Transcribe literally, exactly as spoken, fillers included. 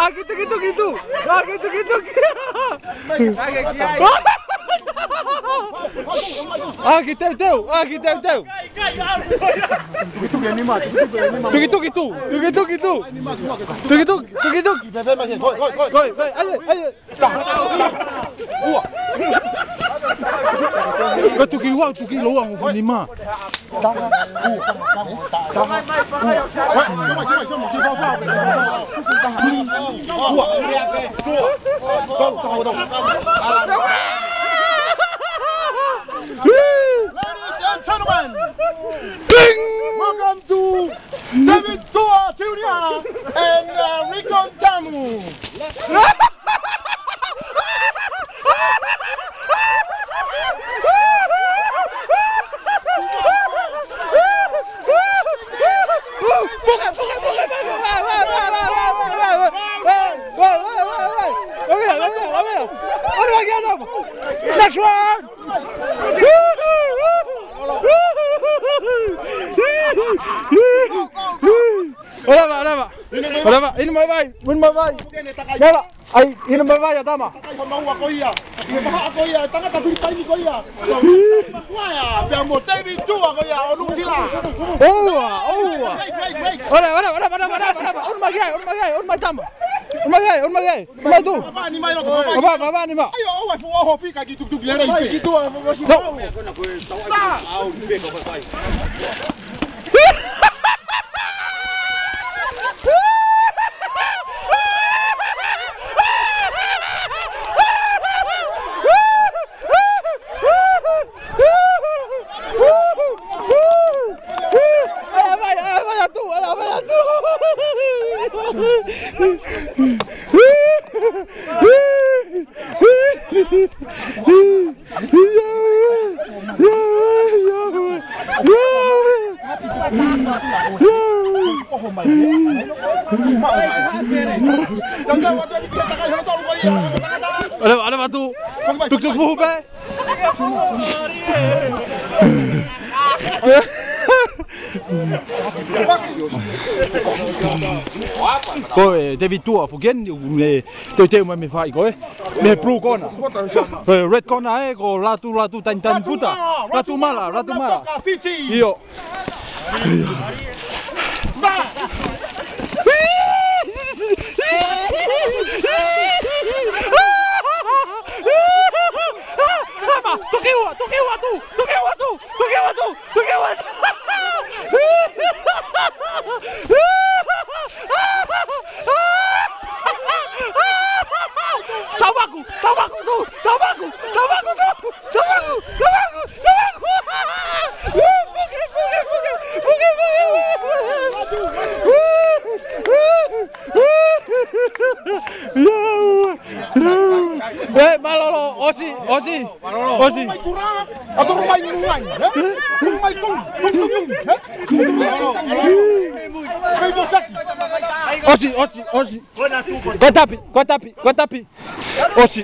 ʻĀ ki tuki tuki tu. ʻĀ ki tuki tuki. ʻĀ ki teuteu. ʻĀ ki teuteu. Tuki tuki tu. Tuki tuki tu. Tuki tuki, tuki tuki. Koi, koi, ʻai, ʻai. Ka tuki ua, tuki loa, mo funi ma. Ladies and gentlemen, ding! Welcome to David Tua Junior and, uh, Rico Tamu. Next one! Ora va, ora va. Ora va, inu mai vai, inu mai vai. Ora va, ai, inu mai vai, ʻa Tama. Kai ha maua ko ia. Ia maha ko ia, tangata Filipaini ko ia. Makuaia, pea mo David Tua ko ia, ʻo Nuʻusila. ʻOua, ʻoua. Great, great, great. Ora, ora, ora, ora, ora, ora, ora mai ai, ora mai ai, ora mai Tama. Ora mai ai, ora mai ai. Mai tu. Mavani mai loto, mavani. Mava-, mavani ma. Ai, ʻoua, fu oho fika ki tukutuku lelei pē. No. Sa. Ole, ole, Matu. Tuk, tuk, puhu pē. Ko e David Tua, puken, e, teuteu mai mei fai ko e. Mei blue corner. E, red corner, e, ko Latu, Latu, Tani, Tani, Puta. Latu Mala, Latu Mala. ʻIo. Tuki ua, tuki ua tu, tuki ua tu, tuki ua tu, tuki ua tu. Tau maku, tau maku tu, tau maku, tau maku tu. Tau maku, tau maku, tau maku. Puke, puke, puke, puke, puke. E, mālōlō, ʻosi, ʻosi, ʻosi. Mai tura, ʻa turu mai muai, e? Turu mai tong, tong, tong, tong, e? Mai mosaki. ʻOsi, ʻosi, ʻosi. Ko e tapi, ko e tapi, ko e tapi. ʻOsi.